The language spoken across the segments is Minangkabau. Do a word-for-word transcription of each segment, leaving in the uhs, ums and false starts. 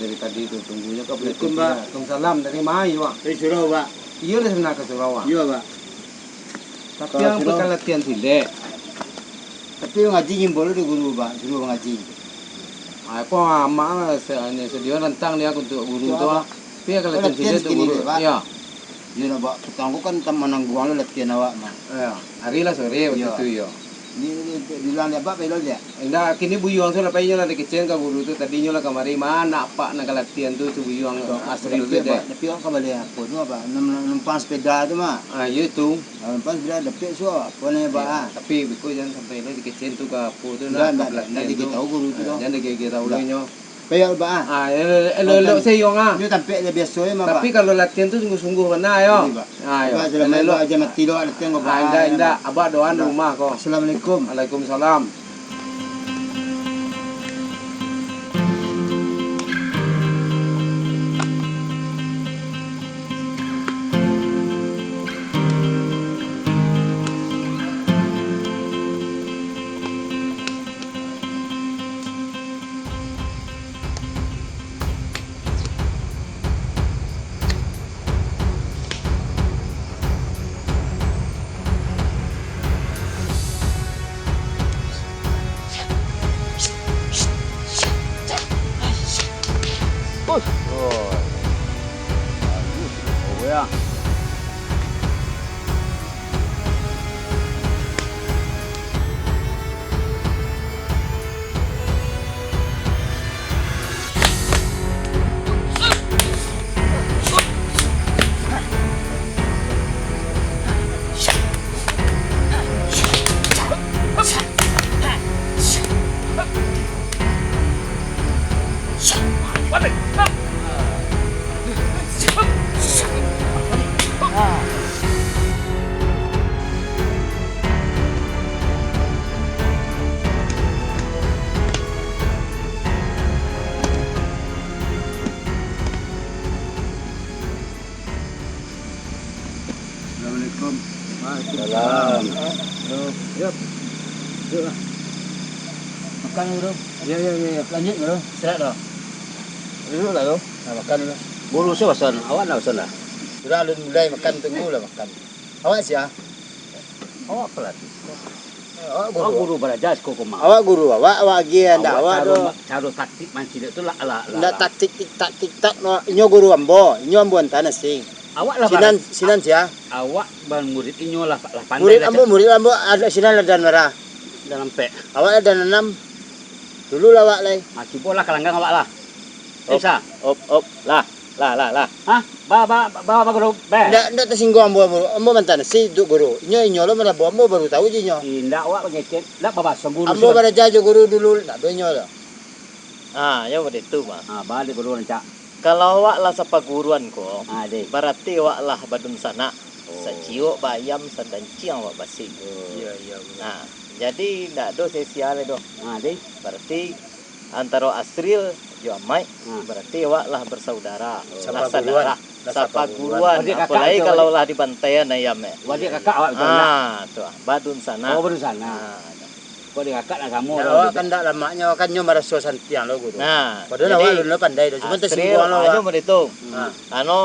Dari tadi tu tunggunyo ka Assalamualaikum, Pak. Waalaikumsalam. Dari ma iyo, Pak? Dari surau, Pak. Iyo lah, sanak ka surau, Pak. Iyo, Pak. Tapi ka surau. Ang pakai latihan silek. Tapi ngaji ngimbau lo di guru, Pak. Suruah ngaji. Ah, ko amak lah, se-, ni, sedio rantang dia untuak guru tu, Pak. Tapi ka latihan silek tu guru. Iyo. Iyo, nak bak petang ko kan tam-, manangguang lo latihan awak mah. Iyo. Hari lah sore waktu tu, iyo. Di, di, di, di ulang dia, Pak, pai lo dia? Indak, kini buyuang tu lah, pai inyo lah dikecekan ka guru tu. Tadi inyo lah kamari, ma, nak apak nan ka latihan tu, si buyuang Asril tu deh. Tapi awak ka bali apo tu, Pak? Num-, numpang sepeda tu mah. Ah, iyo tu. Ah, numpang sepeda dapek suah, apo namo, Pak, ah? Tapi biko jan sampai lah dikecekan tu ka apo tu, nak ka latihan tu. Indak, indak, indak diketahui guru tu doh. Jan dikecekan tahu lo inyo. Payah, Pak, ah. Ah, elok-elok se iyo, ah. Inyo tampek je biaso je mah, Pak. Tapi kalau latihan tu sungguah-sungguah bana, yo. Iyo, Pak. Ah, iyo. Pak, selama elok-elok. Aja mati lo latihan ko, Pak. Ah, indak, indak. Abah doa di rumah ko. Assalamualaikum. Waalaikumsalam. Assalamualaikum. Waalaikumsalam. Salam. Yo. Duduklah. Makan, Guru. Yo, yo, yo, yo. Lanjut, Guru. Istirahat, Guru. Duduklah, Guru. Nah, makan dulu. Guru, saya pesan. Awak nak pesan dah? Sudah, alun mulai makan, tunggulah makan. Awak sia? Awak pelatih. Awak guru. Awak guru baraja siko ko mah. Awak guru, awak, awak agiah ndak awak tu. Caro ma-, caro taktik mancilek tu lah, lah, lah. Ndak taktik, tik tak, tik tak, no. Inyo guru ambo, inyo ambo antaan asing. Awak lah sinan, bara-, sinan sia? Awak ban murid inyo lah, lah pandai. Murid lah, ambo, cak. Murid ambo ado sinan lah dan marah. Dan ampek. Awak lah dan anam. Dulu lah awak lai. Ah, cubolah kalanggang awak lah. Op, op, lah, lah, lah, lah. Hah? Ba, ba, ba, ba, guru, beh. Ndak, ndak tasingguang ambo, ambo, ambo mantan si duduk guru. Inyo, inyo lo manabo ambo baru tahu je inyo. Indak, awak bangecek, ndak babaso guru. Ambo baraja jo guru dulu, ndak ado inyo lo. Ah, yo baitu mah. Ah, baliak guru rancak. Kalau awak lah sapaguruan ko, ah, deh, barati awak lah badunsanak. Oh. Saciok baayam, sadanciang awak basi. Oh. Iyo, iyo, betul. Nah, jadi ndak ado sia-sia lai doh. Ah, deh. Barati antaro Asril jo Amaik, hmm, barati awak lah basaudara, lah sapaguruan, sadara, lah sapaguruan. Sapaguruan. Adik kakak tu, apolai kalau lah dibantaian ayam, eh. Adik kakak awak tu, ah, tu, ah, badunsanak. Oh, badunsanak. Ah, tu. Kok adik kakak nak samo. Nah, awak kan ndak lamaknyo, kan nyo maraso santiang lo, Guru. Nah, padahal jadi awak alun lo pandai tu, cuma Asril, tasingguang lo, ah, awak. Nyo baitu. Hmm. Ah. Anu,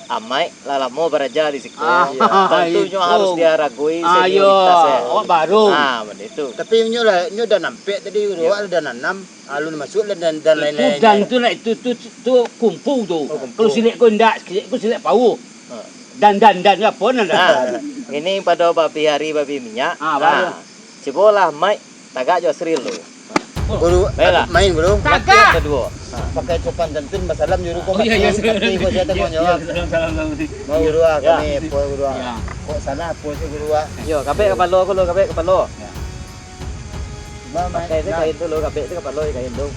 Amaik lah lamo baraja di siko. Ah, tantu nyo harus diharagoi senioritas, eh. Awak baru. Ah, baitu. Tapi nyo lah, nyo dan ampek tadi, Guru. Iyo. Awak lah dan anam, alun masuak lah dan, dan lain-lain. Itu dan tu nak, itu, tu, tu kumpu tu. Oh, kumpu. Kalau silek ko indak, silek ko silek pauh. Ah. Dan, dan, dan, apo nan dan? Ah, ini pado babi ari, babi minyak. Ah, baru. Ah. Cubolah Maik tagak jo Asril tu. Guru, baiklah. Main, Guru. Tagak. Latihan kaduo. Ha. Pakai sopan santun, basalam jo Guru ko. Oh, iyo, iyo. Mati ko sia takonyo. Iyo, iyo, salam, salam, salam. Mau Guru ah, kami, apo Guru ah. Iyo. Kok salah, apo sih Guru ah. Iyo, kabek kapalo ko lo, kabek kapalo. Iyo. Pakai tu kain tu lo, kabek tu kapalo kain tu.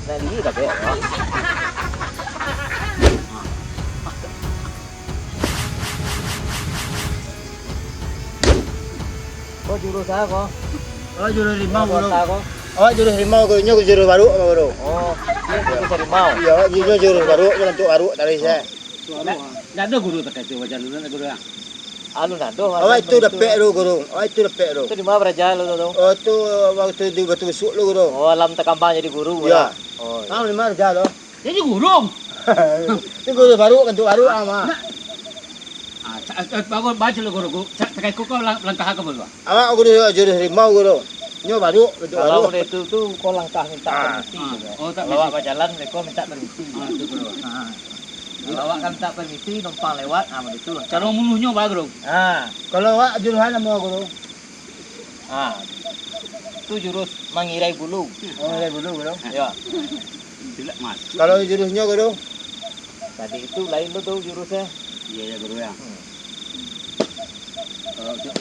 Nak lili kabek. Ko jurus a ko? Oh, jurus rimau, Guru. Awak jurus rimau, Guru. Inyo jurus baruak, Guru. Oh, iyo, jurus rimau. Iyo, inyo jurus baruak, nyo bantuak baruak tadi, sah. Ndak ado guru takah tu, wajar dulu, Guru, yo? Anu, ndak ado. Awak itu dapek tu, Guru. Awak itu dapek tu. Tu di ma baraja lo tu? Oh, tu waktu di Batu Besuk lo, Guru. Oh, alam takambang jadi guru, Guru. Iyo. Oh, iyo. Ang limo raja lo. Jadi guru. Itu guru baru, kantuak baru, ah, mak. Nak. Ah, sa-, eh, bagus, bagus lo guru. Guru. Sa-, sakai ko, ko lang-, langkah ka baru, ah. Awak guru juruih rimau, guru. Nyo baru, kantuak baru. Kalau model itu tu, ko langkah minta permisi, ah, gitu. Oh, tak bisa. Kalau awak bajalan, mereka minta permisi. Ah, itu guru. Ah. Kalau awak kan minta permisi, numpang lewat, ah, model itu langkah. Caro muluhnyo, bah, guru. Ah. Kalau awak juruhan namo, guru? Ah, tu jurus mangirai bulu. Oh, mangirai bulu, bulu. Yo. Tidak masuk. Kalau jurusnyo, guru? Tadi itu lain tu, tu jurusnya. Iya, iya, guru, ya. Hmm. Kalau tu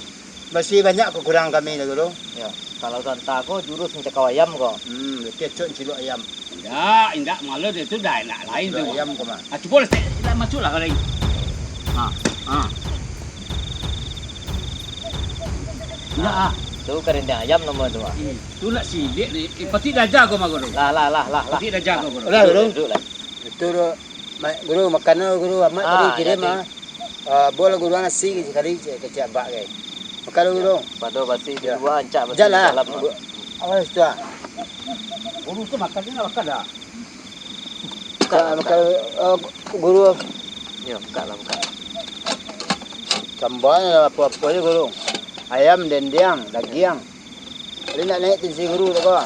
masih banyak kekurangan kami, guru. Yo. Kalau tanta ko jurus mancakau ayam ko. Hmm, berarti acok cilok ayam. Indak, indak, malah dia tu dah indak lain tu. Ayam ko mah. Ah, cubo lah, Stek. Indak masuk lah kalau ini. Ha, ha. Indak, ah. Tu karindang ayam namo tu, ah. Eh, tu nak silik ni. Eh, pasti dah jago mah, guru. Lah, lah, lah, lah, lah. Pasti dah jago, guru. Udah, guru. Duduk, duduk lah. Itu, guru. Ma-, guru, makan dulu, guru. Amat tadi kirim, ah. Ah, buatlah guru nasi sakali, kecek abak, gai. Makan dulu, guru. Pado basi di lua, ancak basi di dalam. Awas tu, ah. Guru tu makan, dia nak makan dah. Buka lah, buka. Makan, eh, guru. Yo, buka lah, buka. Tambahnya apo-apo je, guru. Ayam, dendiang, dagiang. Jadi nak naik tensi guru tu ko.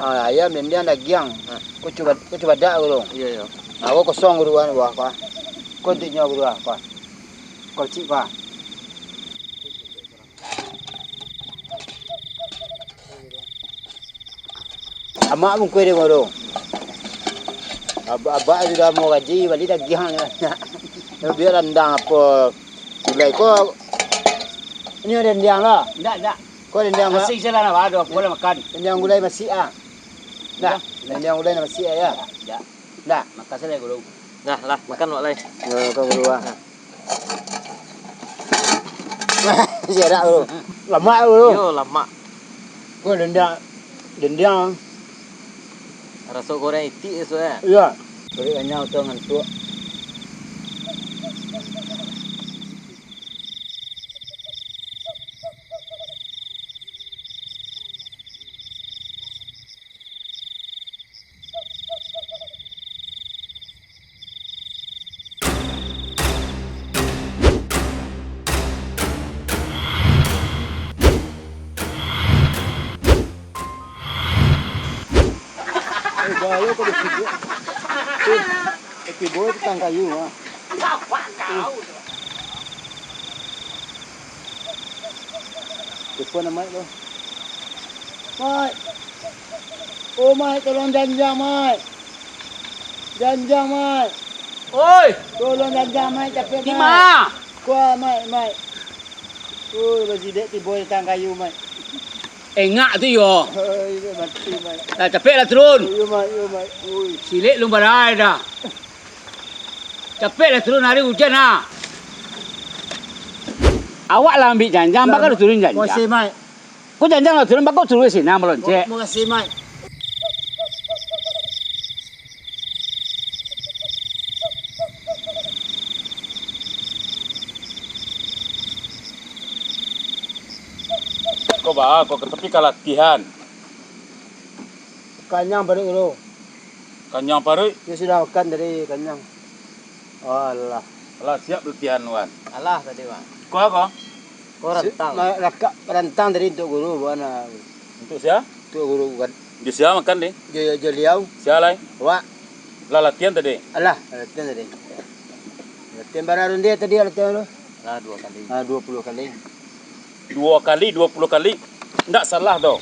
Ah, ayam, dendiang, dagiang. Ha. Ko cuba, ko cubadak, guru. Iyo, iyo. Nah, ko kosong, guru, kan, buah ko. Ko untuaknyo, guru, ah, ko. Ko cik ko. Amak bungkuih dek guru. Abak-abak sudah mau gaji, bali dagiang nyo. Bia randang apo gulai ko. Ini dendiang lah. Indak, indak. Ko dendiang lah. Nasi sajo lah, ado, buliah makan. Dendiang gulai masih ah. Dah, dendiang gulai masih ah, ya. Indak. Dah. Makasih lah, guru. Dah lah, makan awak lai. Yo, makan, guru, ah. Nah. Siadak, guru. Lamak, guru. Yo, lamak. Ko dendiang, dendiang. Raso goreng itik esok, eh? Iyo. Paruik kanyang tu ngantuak. Eh, bayo kau disebut. Eh, eh, tibo tukang kayu, ah. Telepon lah, Mat, tu. Mat. Oh, Mat, tolong janjang, Mat. Janjang, Mat. Oi! Tolong janjang, Mat, capek, Mat. Di ma? Kuah, Mat, Mat. Oi, basidek tibo datang kayu, Mat. Engak tu yo. Oi, mati, Mat. Lah, capeklah turun. Yo, Mat, yo, Mat. Oi. Silek lun barai dah. Capeklah turun, hari ujan ah. Awak lah ambiak janjang, baa ka turun janjang. Makasih, Mat. Ko janjang lah turun, baa ka turun sinan maloncek. Makasih, Mat. Ko baa, ko ka tapi ka latihan. Kanyang paruik, Guru. Kanyang paruik? Yo sudah makan tadi, kanyang. Alah. Alah, siap latihan, Wan. Alah tadi, Wan. Ko a ko? Ko rantang. Si-, ma-, lakak rantang tadi untuak Guru, bukan, ah. Untuak sia? Untuak Guru, bukan. Jo sia makan, deh? Jo, jo, jo liau. Sia lai? Wak. Lah latihan tadi? Alah, latihan tadi. Latihan bara runde tadi, latihan tu. Lah, duo kali. Ah, duo puluah kali. Duo kali, duo puluah kali. Ndak salah doh.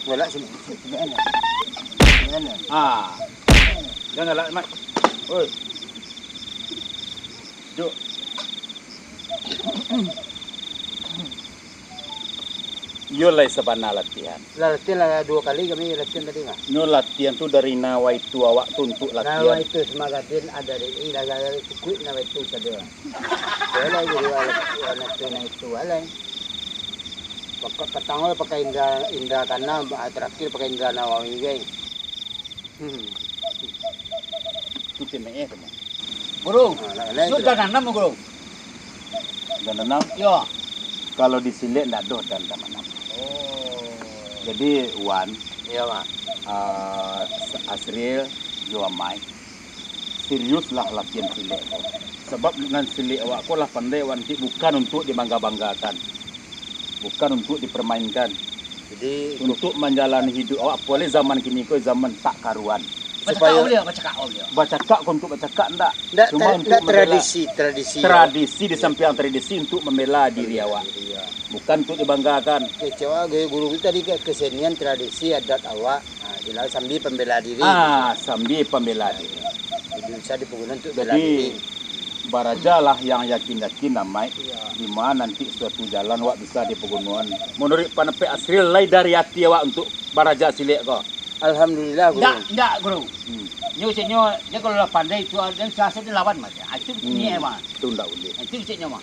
Galak sini. Sini, sini, sini. Ah. Jangan galak, Mat. Oi. Duduk. Iyo lai sabana latihan. Lah, latihan lah duo kali kami latihan tadi mah. Nyo latihan tu dari nan waitu awak tu untuak latihan. Nan waitu Samagadin ada di, ih, lah, lah, lah, cukuik nan waitu sajo. Yo lah, jadi anak tu nan itu alai. Pokok patang lah pakai indra, indra kaanam, ah, terakhir pakai indra nawawi gai. Hmm. Tu cemeeh tu mah. Guru, ah, nak, nak yo itu dan dah. Anam, Guru. Dan anam? Yo. Kalau di silek ndak doh dan, dan anam. Oh. Jadi, Wan, Iyo, Mak. Ah, Asril jo Amai, seriuslah latihan silek ko. Sabab nan silek awak ko lah pandai awak nanti bukan untuak dibangga-banggakan, bukan untuak dipermainkan. Jadi, untuak manjalani hiduik awak, apolah zaman kini ko zaman tak karuan. Bacakak Supayo awak liau, bacakak awak liau. Bacakak ko untuak bacakak ndak. Ndak Cuma tra-, untuak ndak membela tradisi, tradisi, tradisi di sampiang tradisi untuak membela diri awak. Diri, ya. Bukan untuak dibanggakan. Kecek awak, gaya guru tu tadi ke-, kesenian, tradisi, adat awak. Ha, itulah sambil pembela diri. Ah, sambil pembela diri. Jadi bisa dipaguno untuak bela Jadi, diri. Barajalah yang yakin-yakin, Amai, Iya. di mana nanti suatu jalan awak bisa dipagunoan. Manuruik pandapek Asril, lai dari ati awak untuak baraja silek ko? Alhamdulillah, Guru. Ndak, ndak, Guru. Hmm. Nyo cek nyo, nyo kalau lah pandai tu, dan sasa dia lawan mah. Ah, itu Hmm. niat mah. Itu ndak boleh. Ah, itu cek nyo mah.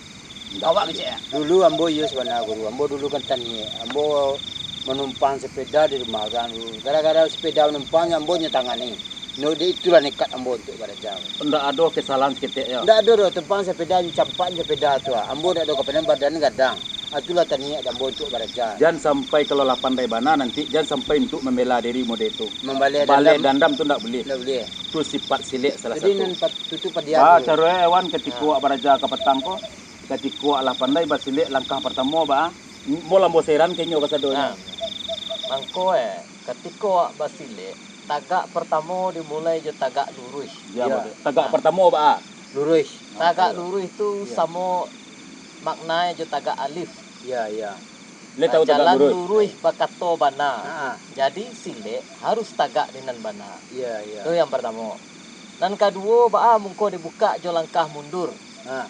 Ndak Awak boleh. kecek ya? Dulu ambo iyo sabana, Guru. Ambo dulu kan taniek. Ambo manumpang sepeda di rumah urang dulu. Gara-gara sepeda manumpang, ambo nyo tangani. No, dek itulah nekat ambo untuak baraja. Ndak ado kesalahan saketek yo? Ndak ado doh, tumpang sepeda, campak sepeda tu ah. Ambo ndak ado kapanan, badan gadang. Ah, itulah taniek ambo untuak baraja. Jan sampai kalau lah pandai bana nanti, jan sampai untuak mambela diri mode tu. Mambaleh Baleh dandam. dandam tu ndak buliah. Ndak buliah. Tu sifat silek salah Jadi satu. nan pat-, tu, tu padiam Ah, dulu. caro eh, Wan, katiko Ah. awak baraja ka patang ko, katiko awak lah pandai basilek langkah partamo, ba, ah. Mo lambo seran kenyo kasadonyo. Nah, mangko eh, katiko awak basilek, tagak partamo dimulai jo tagak luruih. Ya, Ya. betul. Tagak Nah. partamo, ba, ah. Luruih. Tagak Nah, luruih tu Ya. samo makna jo tagak alif. Ya, ya. Lai tahu tagak Bajalan luruih. luruih bakato bana. Ha. Jadi, silek harus tagak di nan bana. Ya, ya. Tu yang partamo. Nan kaduo, baa mungko dibukak jo langkah mundur. Ha.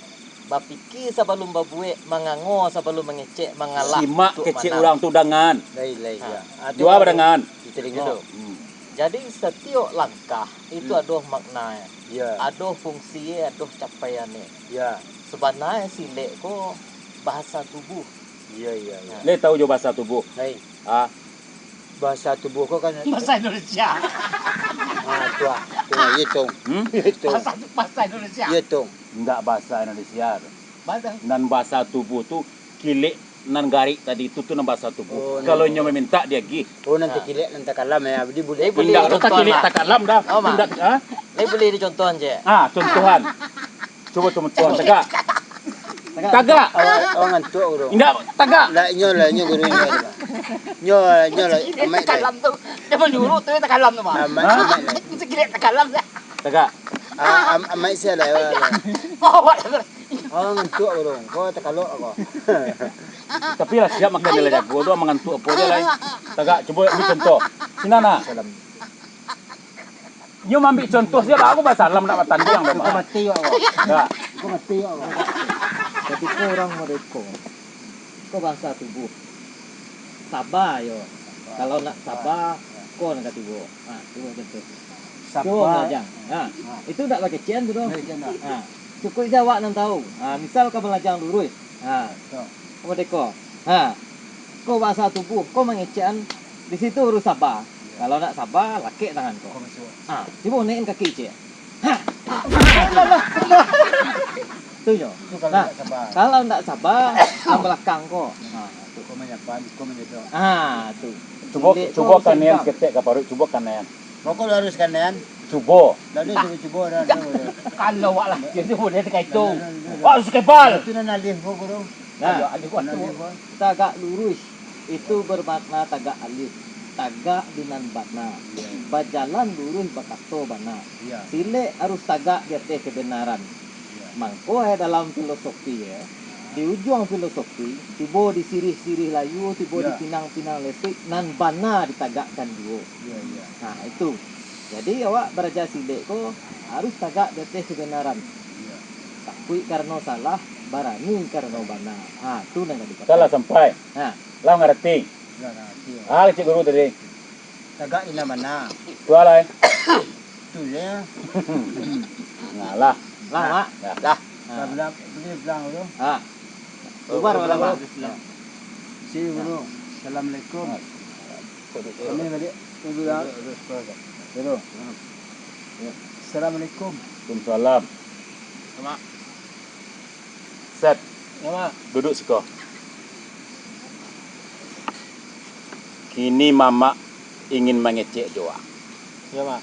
Bapikia sabalun babuek, mangango sabalun mangecek, mangalah Simak untuak kecek manang. urang tu dangan. Lai, lai, Ha. ya. Ah, tu Jua baru badangan. diterimo. Gitu. Hmm. Jadi, satiok langkah itu Hmm. ado makna, Ya. ado fungsi, ado capaian. Ya. Sabana silek ko bahasa tubuh. Iya, iya, iya. Lai tahu jo bahasa tubuh? Lai. Ah. Bahasa tubuh ko kan Bahasa Indonesia. Ah, tu ah. Tu ah, iya tu. Hmm? Iya tu. Bahasa, bahasa Indonesia. Iya tu. Ndak bahasa Indonesia tu. Bahasa Nan bahasa tubuh tu kilek nan garik tadi tu, tu nan bahasa tubuh. Oh, Kalau nan nyo mamintak diagih. Oh, nan Ah. takilek, nan takalam ya. Jadi boleh. Jadi boleh Indak, tu dicontohan, takilek Mak. takalam dah. Oh, Mak. Indak, ah? Jadi boleh dicontohan je. Ah, contohan. Cubo, cubo, cubo, tagak. Tagak. Tagak. Awak, awak ngantuk, Guru. Indak, tagak. Lah, inyo lah, inyo, Guru, inyo lah. Inyo lah, inyo lah, Sikilek amat lah. takalam tu. Dia manyuruh tu, takalam tu, Mak. Amat, Hah? amat lah. Sikilek takalam dah. Tagak. Ah, am-, amat sia lah, awak lah. Awak lah. Awak ngantuk, Guru. Kau takalok kau. Tapi lah siap makan nilai jago tu, mangantuk apo je lah. Tagak, cubo ambil contoh. Sini, nah. Salam. Nyo maambiak contoh sia, baru basalam nak batandiang doh, Iko Mak. mati awak. Dah. Iko mati awak. Katiko urang merdeka, ko bahasa tubuh. Saba yo. Kalau nak saba, ko nan katigo. Ha, cubo contoh. Saba. Cubo malajang. Ha, Ha. itu ndak bakecekan tu doh. Bakecekan dah. Ha. Cukuik se awak nan tahu. Ha, misal ka malajang luruih. Ha. Betul. Merdeka. Ha. Ko bahasa tubuh, ko mangecekan, di situ baru saba. Kalau nak saba, lakek tangan ko. Ko masuak. Ha, cubo naikin kaki ciek. Ha. Tu nyo. Tu kalau Nah, nak saba. kalau ndak saba, nang balakang ko. Ha, tu. Ko manyapan, ko manyetok. Ha, tu. Cubo, Ciek cubo ko kanaian singkang. saketek ka paruik, cubo kanaian. Pokok lu harus kanaian. Cubo. Lalu cubo-cubo dah. Kalau awak lah, dia tu boleh dekat itu. Dah, dah, dah, dah. Wah, harus kebal. Itu nan alih ko, Guru. Nah, Ayo, alih ko, nan alih ko. tagak luruih itu bermakna tagak alih. Tagak di nan bana. Iya. Bajalan luruih bakato bana. Iya. Silek harus tagak di ateh kebenaran. Iya. Mangko, eh, dalam filosofi, eh, di ujuang filosofi, tibo di sirih-sirih layua, tibo di Iya. pinang-pinang listrik, nan bana ditagakkan juo. Iya, iya. Nah, itu. Jadi, awak baraja silek ko harus tagak di ateh kebenaran. Iya. Takuik karano salah, barani karano bana. Ha, tu nan ka dipakai. Salah sampai. Ha. Lah mangarati. Lah mangarati, ya. Ah, kecek guru tadi. Tagak di nan bana. Tu lah, eh. Tu je. Nah, lah. Lah, Mak. Dah. Lah. Ha. Dah bilang, beli bilang dulu. Ha. Bubar, Mak. Bubar. Si guru. Assalamualaikum. Ha. Kami balik. Dulu, ya. Dulu. Assalamualaikum. Waalaikumsalam. Mak. Set. Ya, Mak. Duduk siko. Kini mamak ingin mangecek jo waang. Yo, Mak.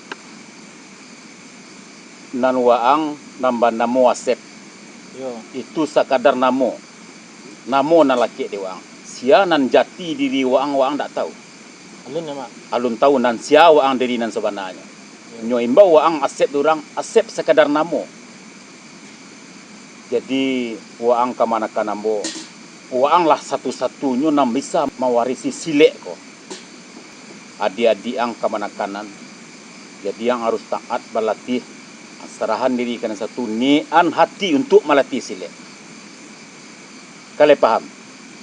Nan waang nan banamo Asep. Yo. Itu sakadar namo. Namo nan lakek di waang. Sia nan jati diri waang, waang dak tahu. Alun, yo, Mak. Alun tahu nan sia waang diri nan sabananyo. Yo. Nyo imbau waang Asep tu urang, Asep sakadar namo. Jadi, waang kamanakan ambo, waanglah satu-satunyo nan bisa mawarisi silek ko. Adiak-adiak ang kamanakanan, jadi ang harus taat balatih, sarahan diri ka nan satu, niat hati untuak malatih silek. Ka lai paham?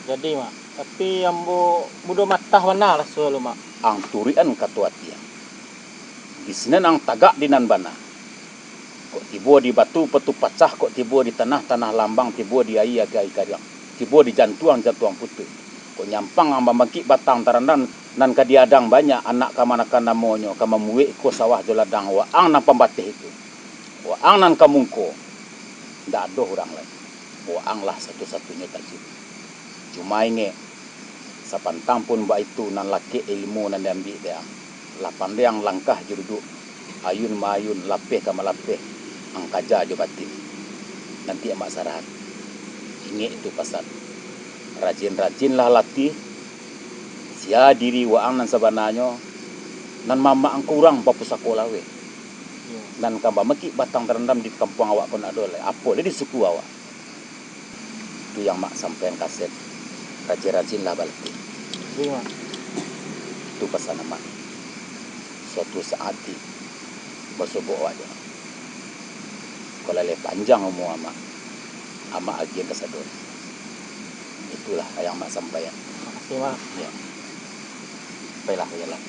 Jadi, Mak. Tapi ambo mudo matah bana lah sualo, Mak. Ang turuikan kato ati ang. Di sinan ang tagak di nan bana. Kok tibo di batu, batu pacah, kok tibo di tanah, tanah lambang, tibo di aia, aia kariang, tibo di jantuang, jantuang putuih. Kok nyampang ang mambangkik batang tarandam, nan ka diadang banyak anak kamanakan namonyo, ka mambuwek iko sawah jo ladang, waang nan pambateh itu. Waang nan ka mungko, ndak ado urang lai. Waanglah satu-satunyo tajin. Cuma ingek, sapantang pun baitu nan lakek ilmu nan diambiak dek ang, lah pandai ang langkah jo duduak, ayun maayun, lapeh ka malapeh, ang kaja jo batin. Nanti amak sarahan. Ingek itu pasan. Rajin-rajinlah latih, sia diri waang nan sabananyo, nan mamak ang kurang bapusako laweh. Nan ka mamangkik batang tarandam di kampuang awak ko ndak ado lai, apo lai di suku awak. Tu yang mak sampaian ka Asep, rajin-rajinlah balatih. Iyo, Mak. Itu pasan amak. Suatu saat ti, basobok awak jo. Kalau lai panjang umua amak, amak agiah kasadonyo. Itulah yang mak sampaian. Makasih, Mak. Iyo. Pailah, pailah.